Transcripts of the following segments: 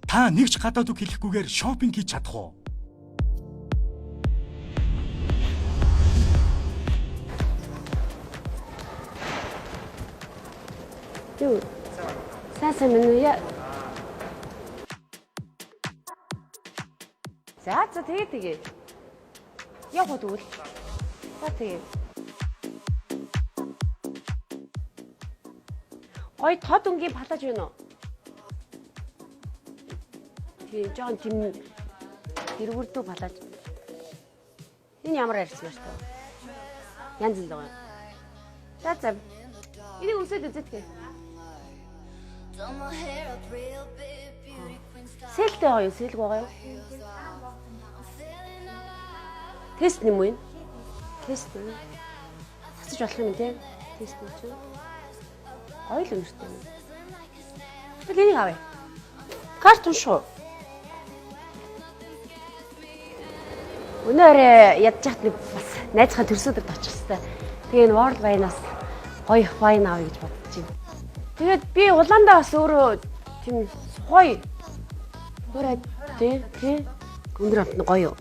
Та нэг ч гадаад үг хэлэхгүйгээр шопинг хийж чадах уу? Юу? Сайн сайн минь үү? Яа. За за тэгээ тэгээ. Яг уу тэгвэл. За тэгээ. Гой тод өнгийн палаж байна уу? Тэгээ жоон тийм дэрвэрдүү палаж. Энэ ямар арьс нартай вэ? Янз янз байгаа. За за. Энийг өмсөд үзэтгээ. Сэлтэй байгаа юу? Сэлг байгаа юу? Тест нэм үү? энэ? Тест үү? Засаж болох юм тий? Тест юм чи. Гоё л үнэртэй юм. Тэгвэл энийг авъя. Карт унших уу? Өнөө орой ядж яхад нэг бас найзынхаа төрсөдөд очих хэвээр. Тэгээ энэ World Wine-аас гоё wine авъя гэж бодож байна. Тэгээд би Улаандаа бас өөрөө тийм сухой хураа тий тий өндөр амт нь гоё юу?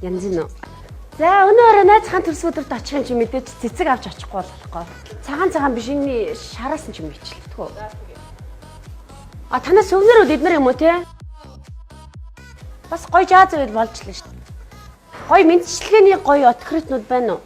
Янз нь. За өнөө орой найзынхаа төрсөдөд очих юм чи мэдээж цэцэг авч очихгүй болохгүй. Цагаан цагаан биш энэ шараас нь ч юм ичлэлтгүү. А танаас сувнерүүд эднэр юм уу те? Бас гоё жааз байл болж лээ шүү. Гоё мэдчилгээний гоё открытнууд байна уу?